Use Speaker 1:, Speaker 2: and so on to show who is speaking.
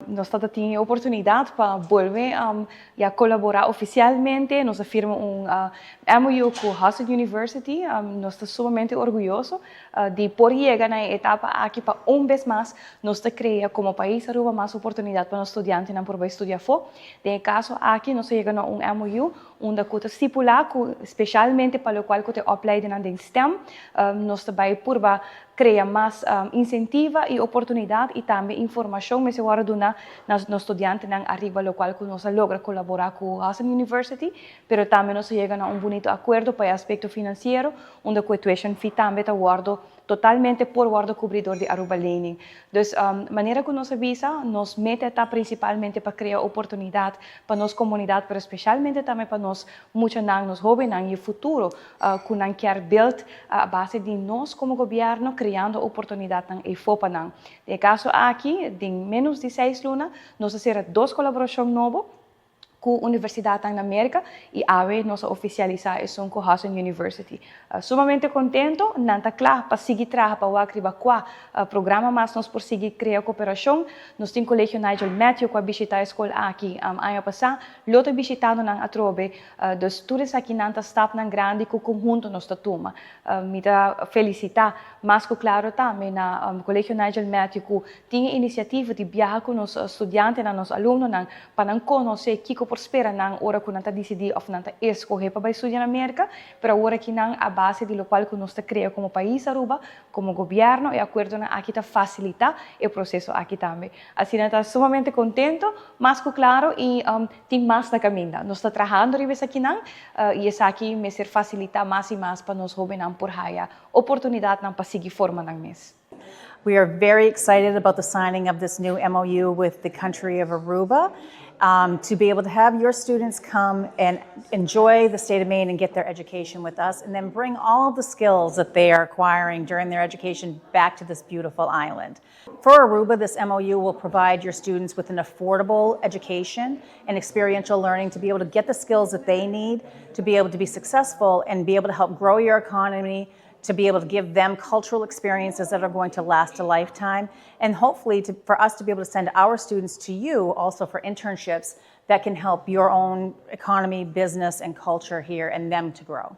Speaker 1: Nos tabatin e oportunidad pa bolbe ya colabora oficialmente. Nos a firma un MOU cu Husson University. Nos ta sumamente orguyoso di por yega na e etapa aki pa un bes mas nos ta crea como pais Aruba mas oportunidad pa nos studiantenan por bay studia afo. Den e caso aki nos a yega na un MOU unda cu ta stipula cu specialmente pa locual cu ta e opleidingnan den STEM, nos ta bay purba crea mas incentiva y oportunidad y tambe informacion mester worde duna na nos studiantenan ariba locual cu nos a logra colabora cu Husson University, pero tambe nos a yega na un bunito acuerdo pa e aspecto financiero, unda cu e tuition fee tambe ta wordo totalmente por wordo cubri door di Aruba Lening. Dus, manera cu nos a bisa, nos meta ta principalmente pa crea oportunidad pa nos comunidad, pero specialmente tambe pa nos muchanan, nos hobennan y e futuro cu nan kier build a base di nos como gobierno creando oportunidadnan eyfo pa nan. Den e caso aki, den menos di 6 luna, nos a cera dos colaboracion nobo cu universidadnan na Merca y awe nos a oficialisa esun cu Husson University. Sumamente contento, nan ta cla pa sigui traha pa wak riba cua programa mas nos por sigui crea cooperacion. Nos tin Colegio Nigel Matthew cu a bishita e scol aki aña pasa, lo ta bishitando nan atrobe, dus tur esakinan ta stapnan grandi cu conhunto nos ta tuma. Mi ta felicita mas cu claro tambe na Colegio Nigel Matthew cu tin iniciativa di biaha cu nos studiantenan, nos alumnonan, pa nan conoce kico por spera nan ora cu nan ta dicidi of nan ta escoge pa bay studia na Merca, pero awor aki nan a base di locual cu nos ta crea como pais Aruba, como gobierno, e acuerdonan aki ta facilita e proceso aki tambe. Asina ta sumamente contento, mas cu claro, y tin mas na caminda. Nos ta trahando riba esakinan y esaki mester facilita mas y mas pa nos hobennan por haya oportunidadnan pa sigui forma nan mes.
Speaker 2: We are very excited about the signing of this new MOU with the country of Aruba to be able to have your students come and enjoy the state of Maine and get their education with us, and then bring all of the skills that they are acquiring during their education back to this beautiful island. For Aruba, this MOU will provide your students with an affordable education and experiential learning to be able to get the skills that they need to be able to be successful and be able to help grow your economy, to be able to give them cultural experiences that are going to last a lifetime, and hopefully for us to be able to send our students to you also for internships that can help your own economy, business, and culture here and them to grow.